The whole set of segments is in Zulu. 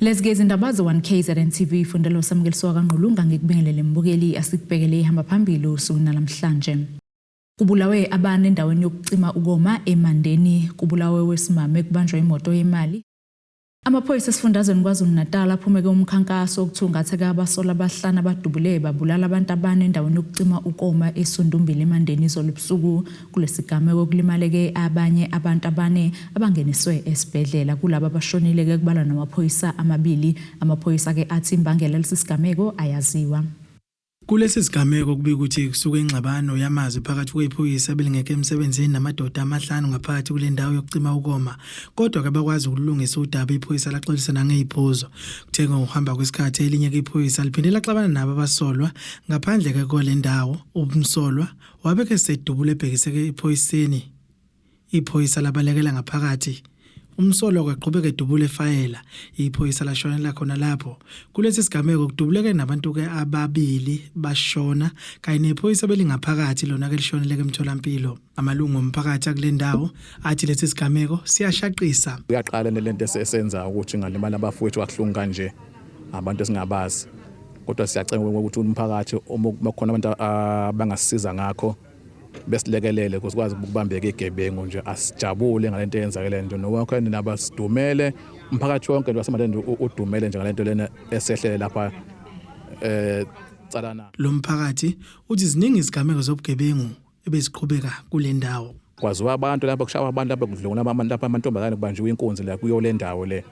Lezi ke izindaba ze-1 KZN TV fundelo samukeliswa kaNgqulunga ngikubingelele mbukeli asikubhekele ihamba phambili usuku namhlanje. Kubulawe abane endaweni yokucima ukoma eMandeni, kubulawe wesimame kubanjwa imoto yemali. Amaphoyisa esifundazweni KwaZulu-Natal aphumeke umkhankaso wokuthungatha abasolwa abahlanu abadubule babulala abantu abane endaweni yokucima ukoma eSundumbili eMandeni izolo ebusuku. Kulesigameko kulimaleke abanye abantu abane abangeniswe esibhedlela. Kulaba abashonile-ke kubalwa namaphoyisa amabili. Amaphoyisa-ke athi imbangela yalesi sigameko ayaziwa. Kulesi sigameko kubikwa ukuthi kusuke ingxabano yamazwi phakathi kwephoyisa ebelingekho emsebenzini namadoda amahlanu ngaphakathi kule ndawo yokucima ukoma, kodwa ke bakwazi ukulungisa udaba iphoyisa laxolisana ngeziphuzo. Kuthe ngokuhamba kwesikhathi elinye ke iphoyisa liphinde laxabana nabo abasolwa ngaphandle ke kwale ndawo. Umsolwa wabe ke sedubula ebhekise ephoyiseni. Iphoyisa labalekela ngaphakathi. Umsolwa kwaqhubeka edubula efayela. Iphoyisa lashonela khona lapho. Kulesi sigameko kudubuleke nabantu-ke ababili bashona kanye nephoyisa belingaphakathi lona-ke lishoneleke emtholampilo. Amalungu omphakathi akule ndawo athi lesi sigameko siyashaqisa. Kuyaqala lento esenza ukuthi ngalimala abafowethu kabuhlungu kanje abantu esingabazi. Kodwa siyacela ukuthi umphakathi uma kukhona abantu abangasisiza ngakho besilekelele ukuze sikwazi ukubambeka igebengu nje asijabule ngalento eyenzakele nje nowakho naba sidumele umphakathi wonke nje waseMandeni udumele nje ngalento lena esehlele lapha eh Tsalana. Lo mphakathi uthi ziningi izigameko zobugebengu ebeziqhubeka kule ndawo. Kwaziwa abantu lapha kushawa abantu lapha kudlungula abantu lapha amantombazane kubanjiwe inkunzi la kuyo le ndawo le.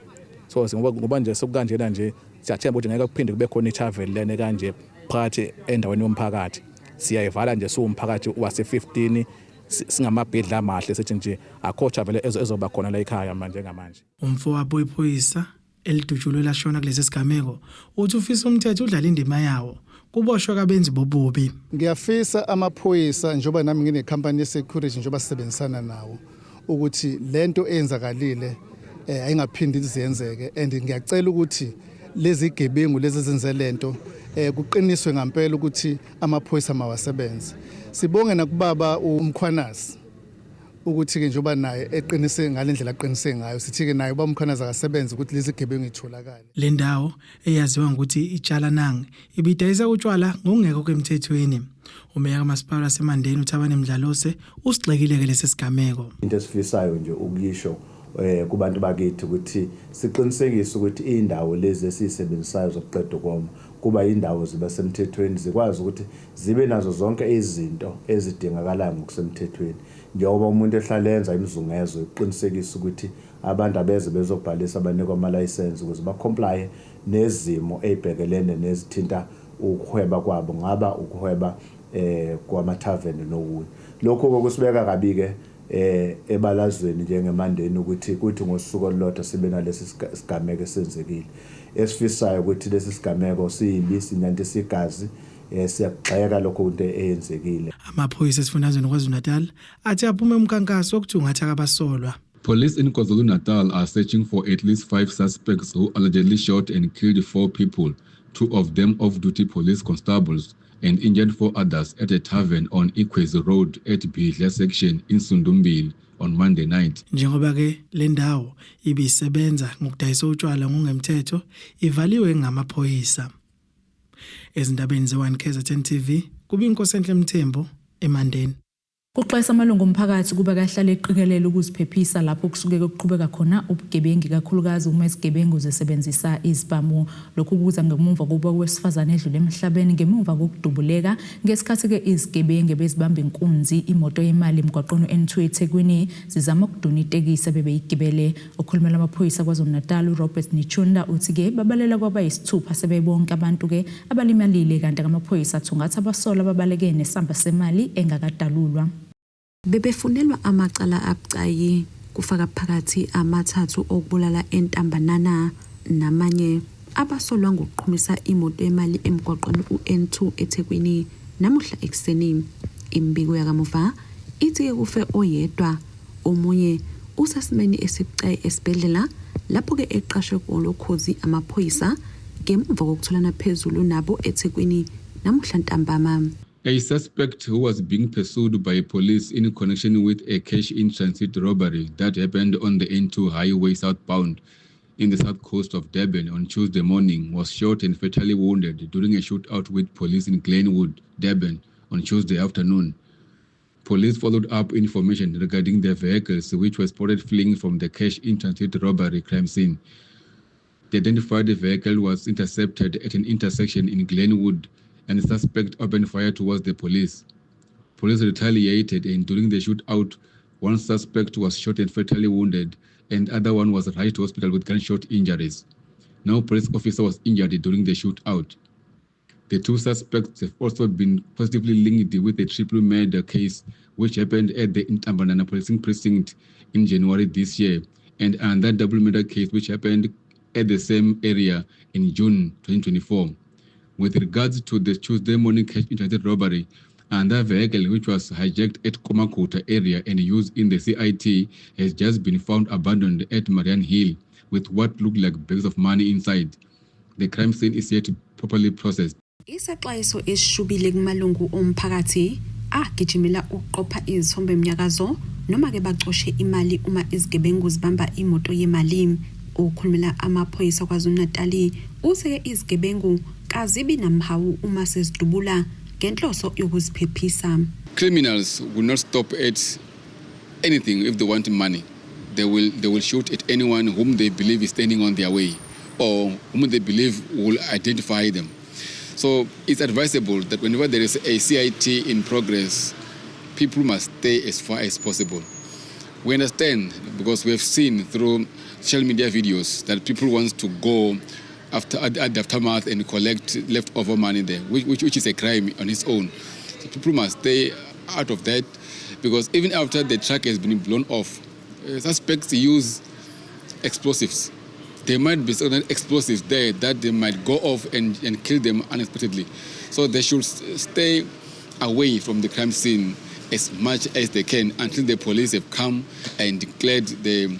So ngoba nje sekukanjena nje siyathemba ukuthi ngeke kuphinde kube khona i-travel lene kanje phakathi endaweni yomphakathi. Siyayivala nje siwumphakathi wase-15 singamabhidla amahle sithi nje akho travel ezoba khona la ekhaya manje ngamanje. Umfowabo wephoyisa elidutshulwe lashona kulesi sigameko uthi ufisa umthetho udlale indima yawo kuboshwe kabenzi bobubi. Ngiyafisa amaphoyisa njengoba nami ngine-company ye-security njengoba sisebenzisana nawo ukuthi lento eyenzakalile ayingaphindi iziyenzeke and ngiyacela ukuthi lezi gebengu lezi ezenze lento kuqiniswe ngempela ukuthi amaphoyisa mawasebenze. Sibonge nakubaba uMkhwanazi ukuthi ke njengoba naye eqinise ngalendlela aqinise ngayo, sithi ke naye ubaba uMkhwanazi akasebenze ukuthi lezi gebengu itholakale. Le ndawo eyaziwa ngokuthi iTshalanang ibidayisa utshwala ngokungekho emthethweni. Umeya kamasipala waseMandeni uThabane Mdlalose usigxekile ke lesi sigameko. Into esifisayo nje ukuyisho kubantu bakithi ukuthi siqinisekise ukuthi indawo lezi esizisebenzisayo zokuqeda ukoma kuba indawo ziba semthethweni, zikwazi ukuthi zibe nazo zonke izinto ezidingakalayo ngokusemthethweni. Njengoba umuntu ehlale enza imizungezo yokuqinisekisa ukuthi abantu abeze bezobhalisa banikwa amalayisensi ukuze ba-comply nezimo ezibhekelene nezithinta ukuhweba kwabo, ngaba ukuhweba kwamathaveni nokunye. Lokhu-ke kusibeka kabi-ke ebalazweni njengeMandeni ukuthi kuthi ngosuku olulodwa sibe nalesi sigameko esenzekile. Esifisayo ukuthi lesi sigameko sibi sinyantisa igazi, siyakugxeka lokho into eyenzekile. Amaphoyisa esifundazweni KwaZulu-Natal athi aphume umkhankaso wokuthungatha abasolwa. Police in KwaZulu-Natal are searching for at least 5 suspects who allegedly shot and killed 4 people, 2 of them off-duty police constables, and injured 4 others at a tavern on Ikwezi Road at Bidla section in Sundumbili on Monday night. Njengoba ke le ndawo ibisebenza ngokudayisa utshwala ngokungemthetho ivaliwe ngamaphoyisa. Ezindabeni ze-1 KZN TV kuBinkosenhle Mthembu eMandeni. Kuxwayisa amalungu omphakathi ukuba kahlale eqikelela ukuziphephisa lapho kusuke kuqhubeka khona ubugebengu, ikakhulukazi uma izigebengu zisebenzisa izibhamu. Lokhu kuza ngemuva kokuba owesifazane edlule emhlabeni ngemuva kokudubuleka ngesikhathi-ke izigebengu ebezibamba inkunzi imoto yemali emgwaqweni u-N2 eThekwini zizama ukuduna itekisi abebeyigibele. Okhulumela amaphoyisa KwaZulu-Natal uRobert Netshiunda uthi-ke babalelwa kwabayisithupha sebebonke abantu-ke abalimalile kanti amaphoyisa athungatha abasolwa ababaleke nesamba semali engakadalulwa. Bebefunelwa amacala abucayi kufaka phakathi amathathu okubulala eNtambanana namanye abasolwa ngokuqhumisa imoto yemali emgwaqweni u-N2 eThekwini namuhla ekuseni. Imibiko yakamuva ithi-ke kufe oyedwa, omunye usesimeni esibucayi esibhedlela lapho-ke eqashwe kolokhozi amaphoyisa ngemuva kokutholana phezulu nabo eThekwini namuhla ntambama. A suspect who was being pursued by police in connection with a cash-in-transit robbery that happened on the N2 highway southbound in the south coast of Durban on Tuesday morning was shot and fatally wounded during a shootout with police in Glenwood, Durban on Tuesday afternoon. Police followed up information regarding the vehicles which were spotted fleeing from the cash in transit robbery crime scene. The identified vehicle was intercepted at an intersection in Glenwood and the suspect opened fire towards the police. Police retaliated and during the shootout, one suspect was shot and fatally wounded and other one was rushed to hospital with gunshot injuries. No police officer was injured during the shootout. The two suspects have also been positively linked with the triple murder case, which happened at the Ntambanana policing precinct in January this year, and another double murder case which happened at the same area in June 2024. With regards to the Tuesday morning cash in transit robbery, another vehicle which was hijacked at KwaMakhutha area and used in the CIT has just been found abandoned at Marian Hill with what looked like bags of money inside. The crime scene is yet to properly processed. Isexwayiso esishubile kumalungu omphakathi agijimela ukuqopha izithombe mnyakazo noma-ke bacoshe imali uma izigebengu zibamba imoto yemali. Okhulumela amaphoyisa KwaZulu-Natali uthe-ke izigebengu kazibi namhawu uma sezidubula ngenhloso yokuziphephisa. Criminals will not stop at anything if they want money. They will shoot at anyone whom they believe is standing on their way or whom they believe will identify them. So it's advisable that whenever there is a CIT in progress, people must stay as far as possible. We understand because we have seen through social media videos that people want to go after at the aftermath and collect leftover money there, which is a crime on its own. So people must stay out of that because even after the truck has been blown off, suspects use explosives. There might be certain explosives there that they might go off and kill them unexpectedly. So they should stay away from the crime scene as much as they can until the police have come and declared the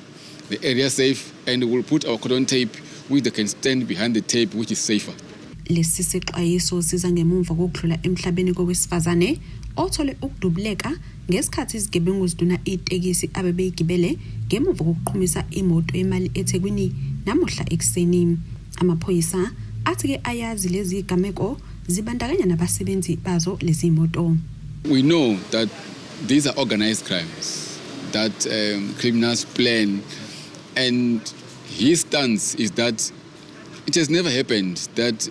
area safe and will put our cordon tape which they can stand behind the tape, which is safer. Lesi sixwayiso siza ngemuva kokudlula emhlabeni kowesifazane othole ukudubuleka ngesikhathi izigebengu ziduna itekisi abebeyigibele ngemuva kokuqhumisa imoto yemali eThekwini namuhla ekuseni. Amaphoyisa athi-ke ayazi lezi zigameko zibandakanya nabasebenzi bazo lezi moto. We know that these are organized crimes, that criminals plan, and his stance is that it has never happened that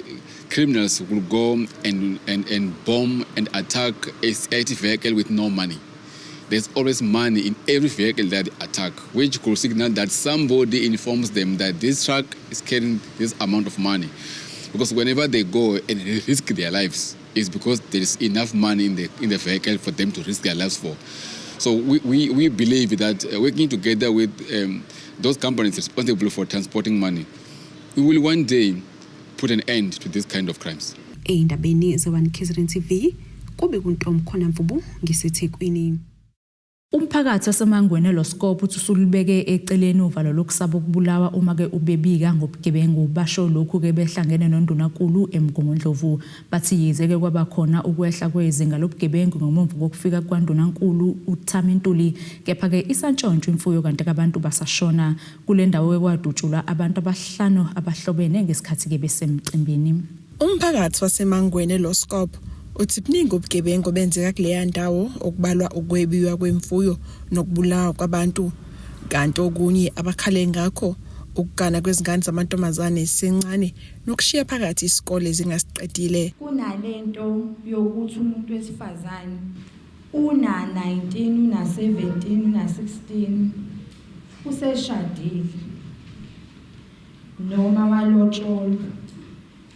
criminals will go and bomb and attack a CIT vehicle with no money. There's always money in every vehicle that they attack, which could signal that somebody informs them that this truck is carrying this amount of money. Because whenever they go and risk their lives, it's because there is enough money in the vehicle for them to risk their lives for. So we believe that working together with those companies responsible for transporting money, we will one day put an end to this kind of crimes. Ey'ndabeni ze-1 KZN TV kube kuntomkhona Mvubu ngiseThekwini. Umphakathi waseMangweni eLoskop uthi usulubeke eceleni uvalo lokusaba ukubulawa uma-ke ubebika ngobugebengu. Basho lokhu-ke behlangene noNdunankulu eMgungundlovu. Bathi yize-ke kwaba khona ukwehla kwezinga lobugebengu ngemuva kokufika kukaNdunankulu uThami Ntuli, kepha-ke isantshontshwa imfuyo kanti abantu basashona. Kule ndawo-ke kwadutshulwa abantu abahlanu abahlobene ngesikhathi-ke besemcimbini. Umphakathi waseMangweni eLoskop uthi buningi ubugebengu obenzeka kuleya ndawo, okubalwa ukwebiwa kwemfuyo nokubulawa kwabantu, kanti okunye abakhale ngakho ukugana kwezingane zamantombazane ezisencane nokushiya phakathi isikole zingasiqedile. Kunalento yokuthi umuntu wesifazane una 19, una 17, una 16, useshadile noma walotsholwa,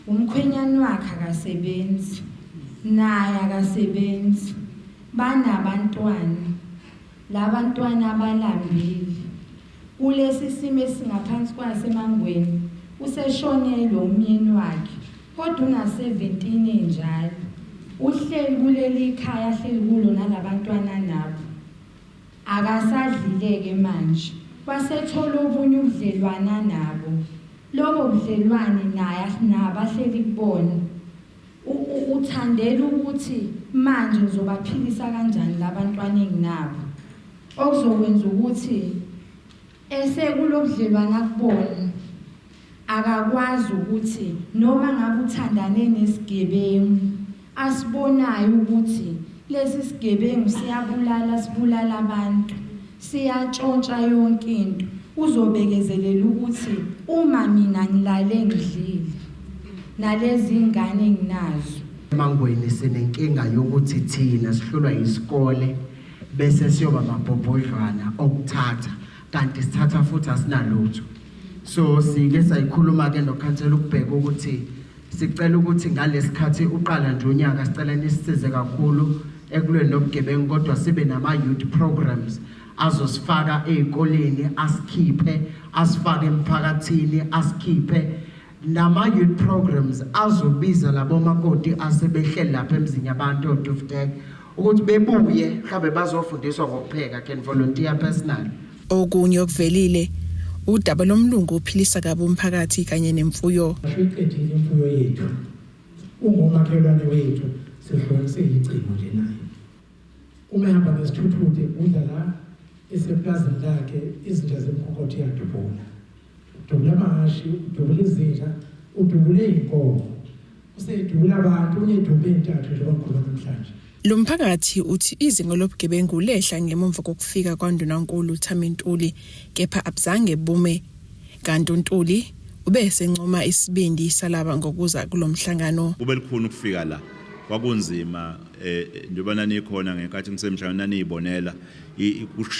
umkhwenyana wakhe akasebenzi, naye akasebenzi, banabantwana, labantwana abalambile. Kulesi simo esingaphansi kwaseMangweni, useshonelwe umyeni wakhe kodwa una-17 enjalo, uhleli kuleli khaya ahleli kulo nalabantwana nabo, akasadlileke manje, wasethola obunye ubudlelwana nabo, lobo budlelwane naye nabo ahleli kubona uthandela ukuthi manje ngizobaphilisa kanjani labantwana enginabo, okuzokwenza ukuthi esekulobudlelwana kubona. Akakwazi ukuthi noma ngabe uthandane nesigebengu asibonayo ukuthi lesi sigebengu siyabulala sibulala abantu siyatshontsha yonke into uzobekezelela ukuthi uma mina ngilale ngidlile nalezi ngane nginazo. Emangweni sinenkinga yokuthi thina sihlulwa yisikole bese siyoba amabhobhodlwana okuthatha kanti sithatha futhi asinalutho. So sike sayikhuluma ke nokhansela ukubheka ukuthi sicela ukuthi ngalesikhathi uqala nje unyaka sicela nisisize kakhulu ekulweni nobugebengu kodwa sibe nama youth programs azosifaka ezikoleni asikhiphe asifake emphakathini asikhiphe nama youth programs azobiza labo makoti asebehleli lapha emzini yabantu oDuftek ukuthi bebuye mhlawumbe bazofundiswa ngokupheka can volunteer personally. Okunye okuvelile udaba lomlungu ophilisa kabi umphakathi kanye nemfuyo. Uyiqedile imfuyo yethu, ungomakhelwane wethu, sihlukanise icingo nje naye. Uma ehamba ngesithuthuthu egudla la eseplazini lakhe, izinja zemkhonkotho iyadubula. Udubula amahhashi, udubula izinja, udubule iy'nkomo. Useyidubula abantu, unedumbe ey'ntathu njengoba ngikhuluma namhlanje. Lo mphakathi uthi izinga lobugebengu lehla ngemumva kokufika kwaNdunankulu uThami Ntuli kepha abuzange bume kanti uNtuli ube esencoma isibindi salaba ngokuza kulo mhlangano. Kube lukhuni ukufika la, kwakunzima njengoba nanikhona ngenkathi ngisemhlangano naniyibonela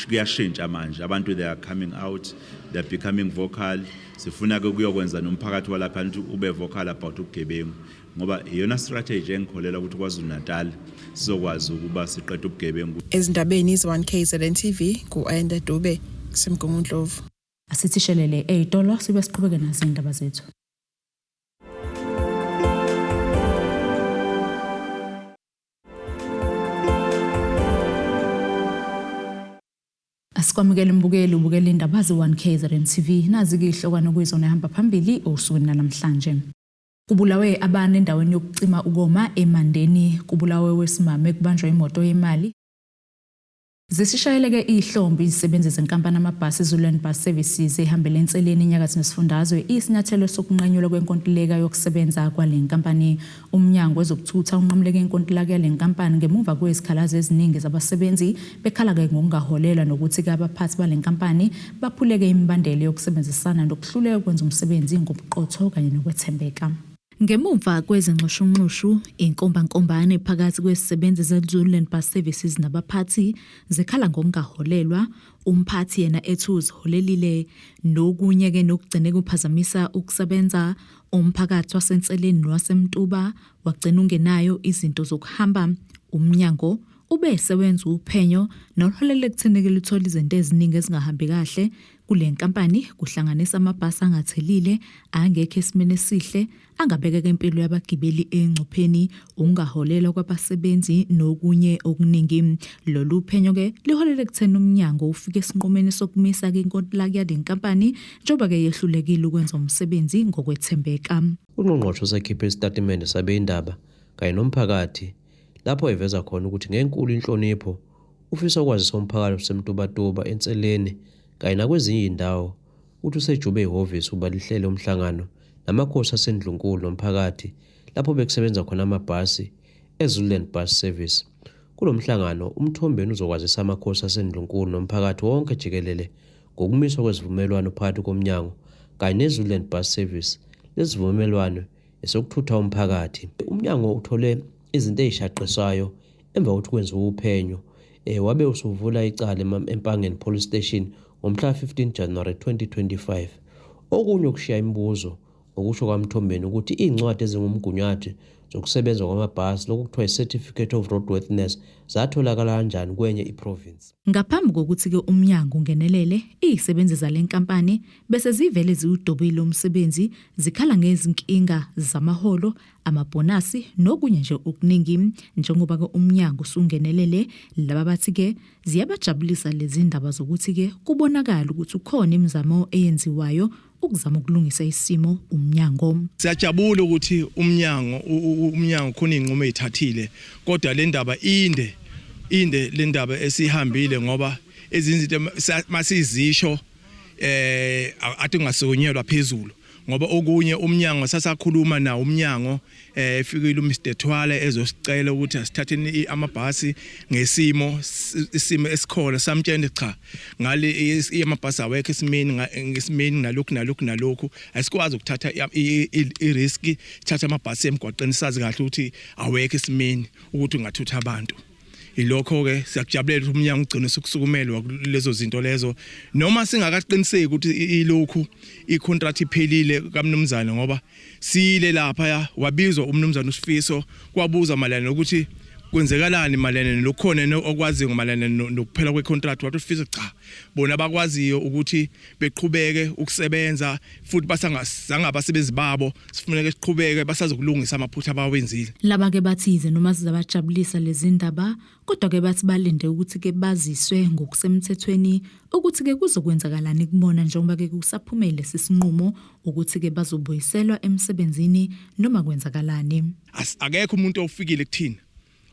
kuyashintsha manje abantu they are coming out they are becoming vocal. Sifuna ke kuyokwenza nomphakathi walapha ukuthi ube vocal about ubugebengu ngoba iyona strategy engikholela ukuthi KwaZulu Natal sizokwazi ukuba siqede ubugebengu. Ezindabeni ze-1 KZN TV ngu-Ayanda Dube kuseMgungundlovu. Asithi shelele ey'tolo sibe siqhubeke nazo iy'ndaba zethu. Asikwamukele mbukeli ubukela indaba ze-1 KZN TV. Nazi-ke ihlokwana kuyizona ehamba phambili osukwini namhlanje. Kubulawe abane endaweni yokucima ukoma eMandeni, kubulawe owesimame kubanjwa imoto yemali. Zisishayeleke ihlombe izisebenzi zenkampani amabhasi Zululand Bus Services ehambele enseleni enyakathi nesifundazwe isinyathelo sokunqanyulwa kwenkontileka yokusebenza kwale nkampani. Umnyango wezokuthutha unqamuleke inkontileka yale nkampani ngemuva kwezikhalazo eziningi zabasebenzi bekhala-ke ngokungaholelwa nokuthi-ke abaphathi bale nkampani baphuleke imibandela yokusebenzisana nokuhluleka ukwenza umsebenzi ngobuqotho kanye nokwethembeka. Ngemuva kwezinxushunxushu, inkombankombane phakathi kwezisebenzi zeZululand Bus Services nabaphathi zikhala ngokungaholelwa, umphathi yena ethi uziholelile nokunye-ke nokugcine kuphazamisa ukusebenza. Umphakathi waseNseleni nowaseMtuba wagcina ungenayo izinto zokuhamba. Umnyango ube sewenza uphenyo noluholele ekutheni-ke luthole izinto eziningi ezingahambi kahle kule nkampani kuhlanganisa amabhasi angathelile, angekho esimeni esihle, angabekeka impilo yabagibeli engcupheni, ukungaholelwa kwabasebenzi nokunye okuningi. Lolu phenyo-ke liholele ekutheni umnyango ufike esinqumeni sokumisa-ke inkontilaki yale nkampani njengoba-ke yehlulekile ukwenza umsebenzi ngokwethembeka. Ungqongqoshe usekhiphe isitatimende sabezindaba kanye nomphakathi lapho eveza khona ukuthi ngenkulu inhlonipho ufisa ukwazisa umphakathi waseMtubatuba, eNseleni kanye nakwezinye izindawo ukuthi usejube ihhovisi ukuba lihlele umhlangano namakhosi aseNdlunkulu nomphakathi lapho bekusebenza khona amabhasi eZululand Bus Service. Kulo mhlangano uMthombeni uzokwazisa amakhosi aseNdlunkulu nomphakathi wonke jikelele ngokumiswa kwezivumelwano phakathi komnyango kanye neZululand Bus Service. Lezi zivumelwano esokuthutha umphakathi. Umnyango uthole izinto ezishaqisayo emva kokuthi kwenziwe uphenyo wabe usuvula icala eMpangeni Police Station ngomhla 15 January 2025. Okunye okushiya imibuzo ngokusho kwaMthombeni ukuthi iy'ncwadi ezingumgunyathi zokusebenza kwamabhasi lokhu kuthiwa i-certificate of roadworthiness zatholakala kanjani kwenye i-province. Ngaphambi kokuthi-ke umnyango ungenelele, izisebenzi zale nkampani bese zivele ziwudobile umsebenzi zikhala ngezinkinga zamaholo, amabhonasi nokunye nje okuningi. Njengoba-ke umnyango usungenelele, laba bathi-ke ziyabajabulisa lezi ndaba zokuthi-ke kubonakala ukuthi ukhona imizamo eyenziwayo ukuzama ukulungisa isimo umnyango. Siyajabula ukuthi umnyango umnyango khona inqumo ezithathile kodwa le ndaba inde inde le ndaba esihambile ngoba ezinye izinto masizisho athi ungasukunyelwa phezulu. Ngoba okunye umnyango sasakhuluma nawo umnyango eh efikile uMr Thwala ezosicela ukuthi asithatheni amabhasi ngesimo isimo esikhona samtshela cha ngale amabhasi awekho esimeni ngesimeni nalokhu nalokhu nalokhu asikwazi ukuthatha i-risk thatha amabhasi emgwaqeni sazi kahle ukuthi awekho esimeni ukuthi ungathutha abantu Ilokho ke siyakujabulela ukuthi umnyango ugcine usukusukumelwa kulezo zinto lezo noma singakaqiniseki ukuthi ilokhu icontract iphelile kamnumzane ngoba sile lapha ya wabizwa umnumzane uSifiso kwabuza mayelana nokuthi kwenzekalani mayelana nokukhona okwaziyo mayelana nokuphela kwecontract wathi uSifiso cha bona abakwaziyo ukuthi beqhubeke ukusebenza futhi basangazange abasebenzi babo sifuneke siqhubeke basazokulungisa amaphutha abawenzile. Laba ke bathi yize noma zizabajabulisa lezi ndaba kodwa ke bathi balinde ukuthi ke baziswe ngokusemthethweni ukuthi ke kuzokwenzakalani kubona njengoba ke kusaphumele lesi sinqumo ukuthi ke bazobuyiselwa emsebenzini noma kwenzakalani. Akekho umuntu ofikile kuthina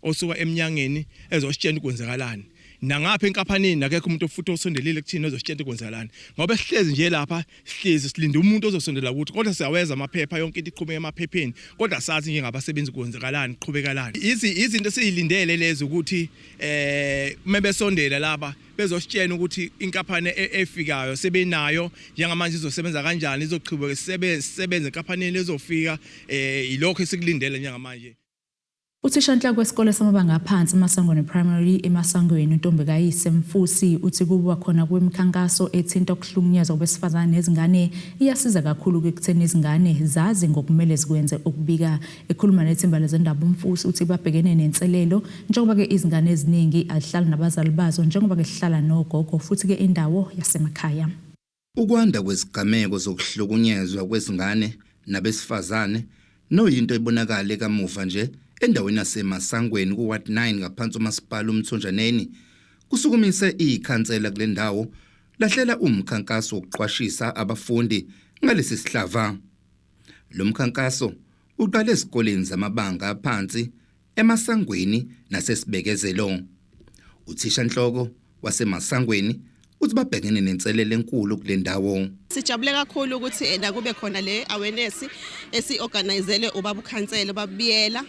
osuka emnyangeni ezositshela ukwenzakalani nangapha enkampanini akekho umuntu futhi osondelile kuthina ozositshela ukwenzakalani ngoba sihlezi nje lapha sihlezi silinde umuntu ozosondela kuthi kodwa siyaweza amaphepha yonke into iqhubeka emaphepheni kodwa sazi njengabasebenzi kwenzakalani kuqhubekalani izinto esizilindele lezi ukuthi eh uma besondela laba bezositshena ukuthi inkampani e, efikayo sebenayo njengamanje izosebenza kanjani izoqhubeka isebenze enkampanini ezofika eh ilokho esikulindele njengamanje. Uthishanhloko wesikole samabanga aphansi iMasangweni Primary eMasangweni uNtombikayise Mfusi uthi kuba khona kwemikhankaso ethinta ukuhlukunyezwa kwabesifazane nezingane iyasiza kakhulu ekutheni izingane zazi ngokumele zikwenze ukubika. Ekhuluma nethimba lezendaba uMfusi uthi babhekene nenselelo njengoba-ke izingane eziningi azihlali nabazali bazo njengoba-ke zihlala nogogo futhi-ke indawo yasemakhaya. Ukwanda kwezigameko zokuhlukunyezwa kwezingane nabesifazane noyinto ebonakale kamuva nje endaweni yaseMasangweni ku-Ward 9 ngaphansi koMasipala uMthonjaneni kusukumise ikhansela kule ndawo lahlela umkhankaso wokuqwashisa abafundi ngalesi sihlava. Lo mkhankaso uqale ezikoleni zamabanga aphansi eMasangweni naseSibekezelo. Uthishanhloko waseMasangweni uthi babhekene nenselele enkulu kule ndawo. Sijabule kakhulu ukuthi ena kube khona le awareness esi-organizele ubaba ukhansela babiyela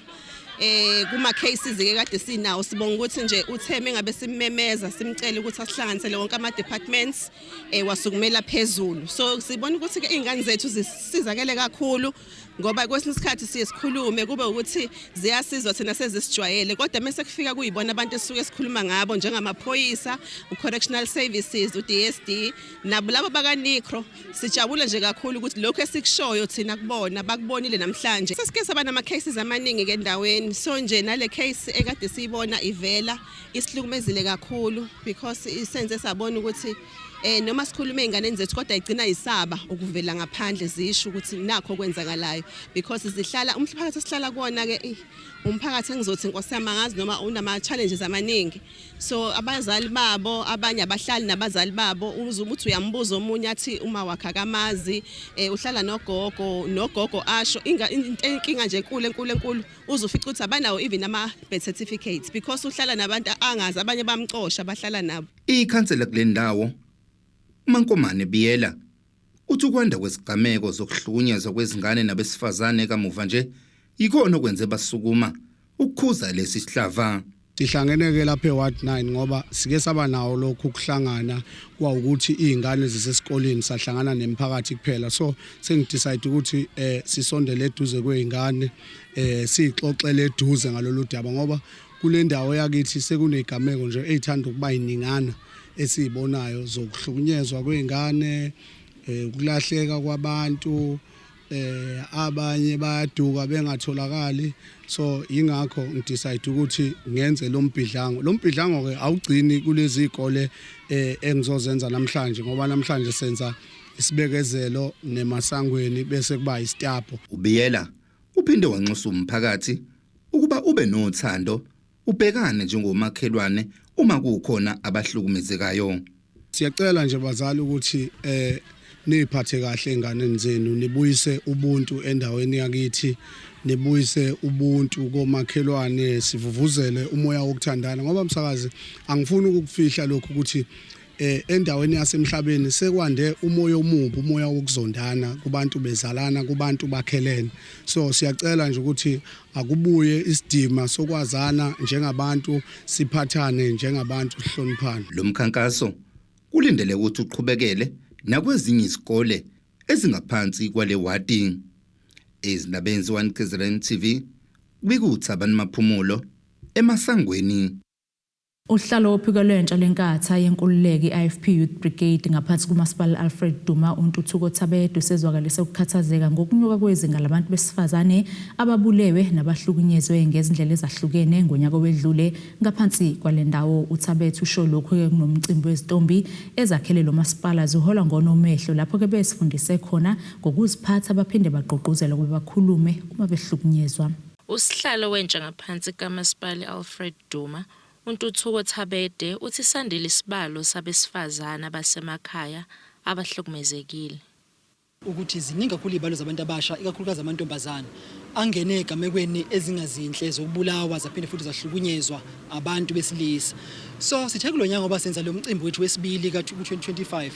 eh kuma cases ke kade sinawo sibonga ukuthi nje uthe mengabe simmemeza simcela ukuthi asihlanganisele wonke ama departments eh wasukumela phezulu so sibona ukuthi ke izingane zethu zisizakele kakhulu ngoba kwesinye isikhathi siye sikhulume kube ukuthi ziyasizwa thina sezisijwayele kodwa mese kufika kuyibona abantu esisuke sikhuluma ngabo njengamaphoyisa u-correctional services u-DSD nabo labo bakaNicro sijabule nje kakhulu ukuthi lokhu esikushoyo thina kubona bakubonile namhlanje sesike saba nama-cases amaningi ke endaweni so nje nale case ekade siyibona ivela isihlukumezile kakhulu because isenze sabona ukuthi eh noma sikhuluma ezinganeni zethu kodwa igcina isaba ukuvela ngaphandle zisho ukuthi nakho okwenzakalayo because zihlala umphakathi esihlala kuwona ke umphakathi engizothi inkosi yami angazi noma unama challenges amaningi so abazali babo abanye abahlali nabazali babo uze ukuthi uyambuza omunye athi uma wakhe akamazi eh uhlala nogogo nogogo asho inkinga nje enkulu enkulu enkulu uze ufice ukuthi abanawo even ama birth certificates because uhlala nabantu angazi abanye bamcosha bahlala nabo. Ikhansela kule ndawo, uMankomane Biyela, uthi ukwanda kwezigameko zokuhlukunyezwa kwezingane nabesifazane kamuva nje yikhona okwenze basukuma ukukhuza lesi sihlava. Sihlangene-ke lapha e-Ward 9 ngoba sike saba nawo lokhu ukuhlangana kwawukuthi iy'ngane zisesikoleni sahlangana nemiphakathi kuphela so sengidecide ukuthi eh sisondele eduze kwey'ngane eh siyixoxele eduze ngalolu daba ngoba kule ndawo yakithi sekunezigameko nje ey'thanda ukuba yiningana esiyibonayo zokuhlukunyezwa kwey'ngane eh, ukulahleka kwabantu eh abanye bayaduka bengatholakali so ingakho ngidecide ukuthi ngenze lo mbhidlango lo mbhidlango ke awugcini kulezi zikole eh engizozenza namhlanje ngoba namhlanje senza isibekezelo nemasangweni bese kuba isitapo Ubiyela uphinde wanxusa umphakathi ukuba ube nothando ubhekane njengomakhelwane uma kukhona abahlukumezekayo. Siyacela nje bazali ukuthi eh niphathe kahle enganeni zenu nibuyise ubuntu endaweni yakithi nibuyise ubuntu komakhelwane sivuvuzele umoya wokuthandana ngoba msakazi angifuni ukukufihla lokhu ukuthi. eh endaweni yasemhlabeni sekwande umoya omubi umoya wokuzondana kubantu bezalana kubantu bakhelene so siyacela nje ukuthi akubuye isidima sokwazana njengabantu siphathane njengabantu sihloniphane lo mkhankaso kulindele ukuthi uqhubekele nakwezinye izikole ezingaphansi kwale wadi ezindabeni ze-1 KZN TV kubikuThabani Maphumulo emasangweni Uhlalo wophiko lwentsha lweNkatha yeNkululeko i-IFP Youth Brigade ngaphansi kuMasipala Alfred Duma uNtuthuko Thabede usezwakalise ukukhathazeka ngokunyuka kwezinga labantu besifazane ababulewe nabahlukunyezwe ngezindlela ezahlukene ngonyaka owedlule ngaphansi kwale ndawo. UThabethe usho lokhu-ke kunomcimbi wezintombi ezakhele lo masipala ziholwa ngonomehlo lapho-ke besifundise khona ngokuziphatha baphinde bagqugquzelwa ukuba bakhulume uma behlukunyezwa. Usihlalo wentsha ngaphansi kukaMasipala i-Alfred Duma, uNtuthuko Thabede, uthi sandile isibalo sabesifazane abasemakhaya abahlukumezekile. Ukuthi ziningi kakhulu iy'balo zabantu abasha, ikakhulukazi amantombazane, angene ey'gamekweni ezingazinhle zokubulawa zaphinde futhi zahlukunyezwa abantu besilisa. So sithe kulo nyaka ngoba senza lo mcimbi wethu wesibili ka-2025,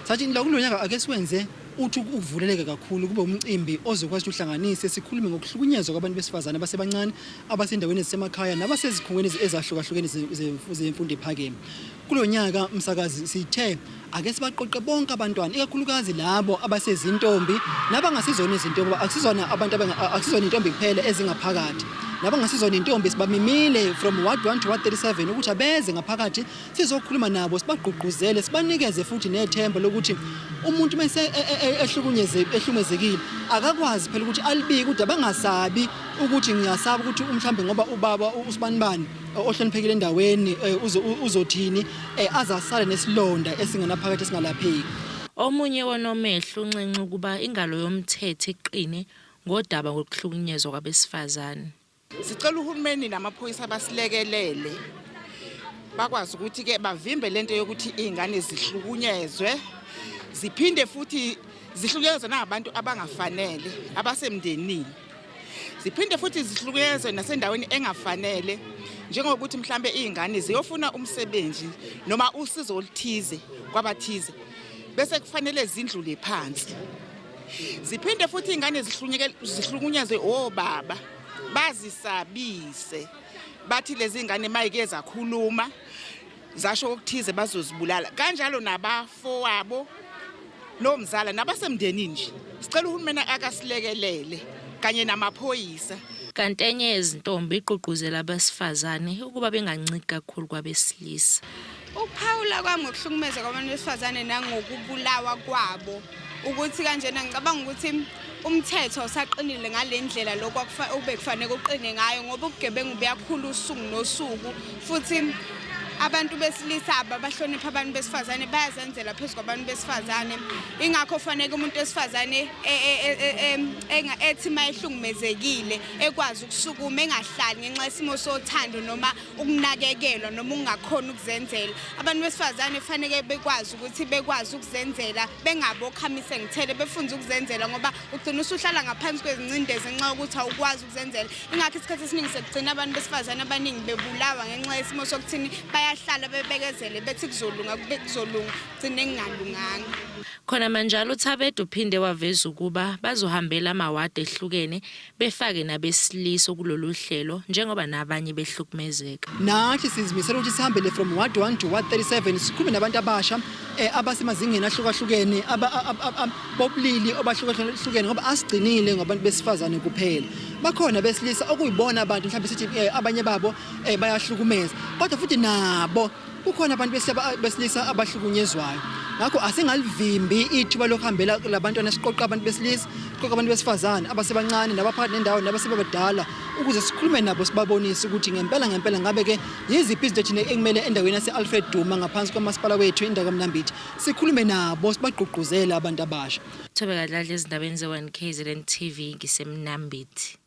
sathi la kulo nyaka ake siwenze uthi ukuvuleleka kakhulu kube umcimbi ozokwazi ukuthi uhlanganise sikhulume ngokuhlukunyezwa kwabantu besifazane abasebancane abasendaweni ezisemakhaya nabasezikhungweni ezahlukahlukene zemfundo ephakeme. Kulo nyaka msakazi sithe ake sibaqoqe bonke abantwana ikakhulukazi labo abasezintombi nabangasizona izintombi ngoba akusizona abantu akusizona intombi kuphela ezingaphakathi nabangasizona intombi sibamimile from ward 1 to ward 37 ukuthi abeze ngaphakathi sizokhuluma nabo sibagqugquzele sibanikeze futhi nethemba lokuthi umuntu mese e, e, e, ehlukunyeze ehlukumezekile akakwazi phela ukuthi alibike ukuthi abangasabi ukuthi ngiyasaba ukuthi umhlambe ngoba ubaba usibanibani ohloniphekile endaweni eh, uzothini eh, azasale nesilonda esingenaphakathi esingalapheki. Omunye wonomehlo unxenxe ukuba ingalo yomthetho iqine ngodaba ngokuhlukunyezwa kwabesifazane. Sicela uhulumeni namaphoyisa basilekelele bakwazi ukuthi ke bavimbe lento yokuthi izingane zihlukunyezwe ziphinde futhi zihlukunyezwe nangabantu abangafanele abasemndenini ziphinde futhi zihlukunyezwe nasendaweni engafanele njengokuthi mhlambe izingane ziyofuna umsebenzi noma usizo oluthize kwabathize bese kufanele zindlule phansi ziphinde futhi izingane zihlukunyezwe obaba bazisabise bathi lezi ngane mayike zakhuluma zasho okuthize bazozibulala kanjalo nabafowabo nomzala nabasemndenini nje sicela uhulumeni akasilekelele kanye namaphoyisa Kanti enye yezintombi igqugquzela abesifazane ukuba benganciki kakhulu kwabesilisa. Ukuphawula kwami ngokuhlukumeza kwabantu besifazane nangokubulawa kwabo ukuthi kanjena ngicabanga ukuthi umthetho awusaqinile ngale ndlela lokhu obekufanele uqine ngayo ngoba ubugebengu buyakhula usuku nosuku futhi abantu besilisa ababahlonipha abantu besifazane bayazenzela phezu kwabantu besifazane ingakho faneke umuntu wesifazane e, e, e, ethi uma ehlungumezekile ekwazi ukusukuma engahlali ngenxa yesimo sothando noma ukunakekelwa noma ukungakhona ukuzenzela abantu besifazane kufanele bekwazi ukuthi bekwazi ukuzenzela bengabi okhamise ngithele befunze ukuzenzela ngoba ugcina usuhlala ngaphansi kwezincindezi ngenxa yokuthi awukwazi ukuzenzela ingakho isikhathi esiningi sekugcina abantu besifazane abaningi bebulawa ngenxa yesimo sokuthini bayahlala bebekezele bethi kuzolunga kube kuzolunga gcine kungalunganga Khona manjalo uThabede uphinde waveza ukuba bazohambela amawadi ehlukene befake nabesilisa kulolu hlelo njengoba nabanye behlukumezeka. Nathi sizimisele ukuthi sihambele from ward 1 to ward 37 sikhulume nabantu abasha eh, abasemazingeni ahlukahlukene bobulili obahlukahlukene ngoba asigcinile ngabantu besifazane kuphela. Bakhona besilisa okuyibona abantu mhlawumbe sithi eh, abanye babo eh, bayahlukumeza kodwa futhi nabo kukhona abantu besilisa abahlukunyezwayo ngakho asingalivimbi ithuba lokuhambela labantwana siqoqa abantu besilisa siqoqa abantu besifazane abasebancane nabaphakathi nendawo nabasebabadala ukuze sikhulume nabo sibabonise ukuthi ngempela ngempela ngabe ke yiziphi izinto thina ekumele endaweni yase-Alfred Duma ngaphansi kwamasipala wethu indawo kaMnambithi sikhulume nabo sibagqugquzele abantu abasha. Thobeka Dladla ezindabeni ze-1 KZN TV ngiseMnambithi.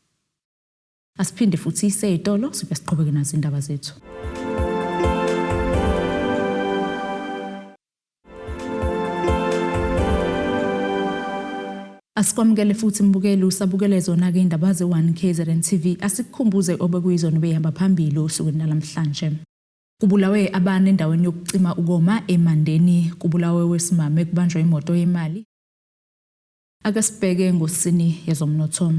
Asiphinde futhi seyitolo sibe siqhubeke nazo indaba zethu. Asikwamukele futhi mbukeli usabukele zona-ke indaba ze-1 KZN TV. Asikukhumbuze obekuyizona obeyihamba phambili osukwini nalamhlanje. Kubulawe abane endaweni yokucima ukoma eMandeni, kubulawe owesimame kubanjwa imoto yemali. Ake sibheke ngosini yezomnotho.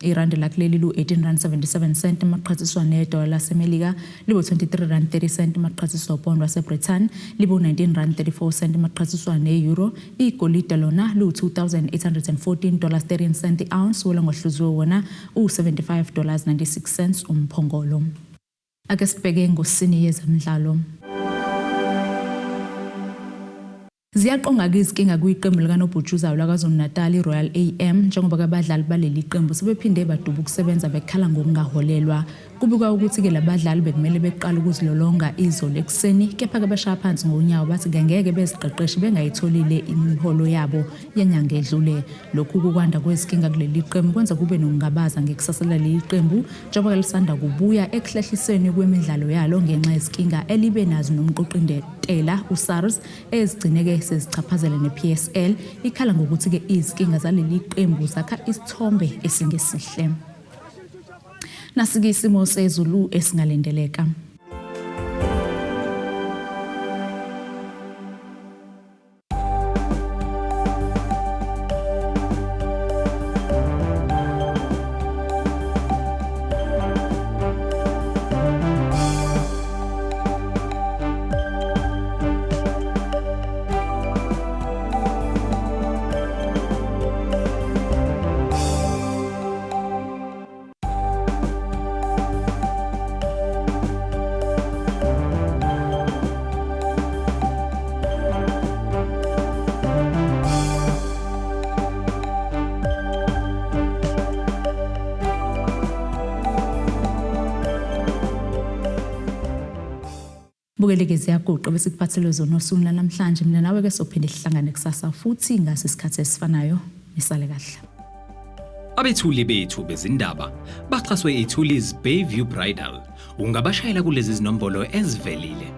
Irandi lakuleli lu-18 rand 77 cent maqhathiswa nedola laseMelika libo-23 rand 30 cent maqhathiswa upondo waseBrithani libo-19 rand 34 cent maqhathiswa ne-euro. Igolide lona lu-2814 dollars 13 cent i-ounce, wolongohluziwe wona u-75 dollars 96 cents umphongolo. Ake sibheke ngosini yezemidlalo. Ziyaqonga-ke izinkinga kwiqembu likanobhutshuzayo laKwaZulu-Natal iRoyal AM njengoba abadlali baleli qembu sebephinde baduba ukusebenza bekhala ngokungaholelwa. Kubikwa ukuthi-ke labadlali bekumele beqale ukuzilolonga izolo ekuseni kepha-ke bashaya phansi ngonyawo bathi ngeke beziqeqeshe bengayitholile imiholo yabo yenyanga edlule. Lokhu kukwanda kwezinkinga kuleli qembu kwenza kube nokungabaza ngekusasa laleli qembu njengoba lisanda kubuya ekuhlehlisweni kwemidlalo yalo ngenxa yezinkinga elibe nazo nomqoqintela uSARS ezigcine-ke sezichaphazela ne-PSL ikhala ngokuthi-ke izinkinga zaleli qembu zakha isithombe esingesihle. Nasike isimo sezulu esingalindeleka. Bukeleke ziyaguqa bese kuphathelwe zona osukwini lanamhlanje. Mina nawe ke sophinde sihlangane kusasa futhi ngaso isikhathi esifanayo. Nisale kahle. Abethuli bethu bezindaba baxhaswe iThuli's Bayview Bridal. Ungabashayela kulezi zinombolo ezivelile.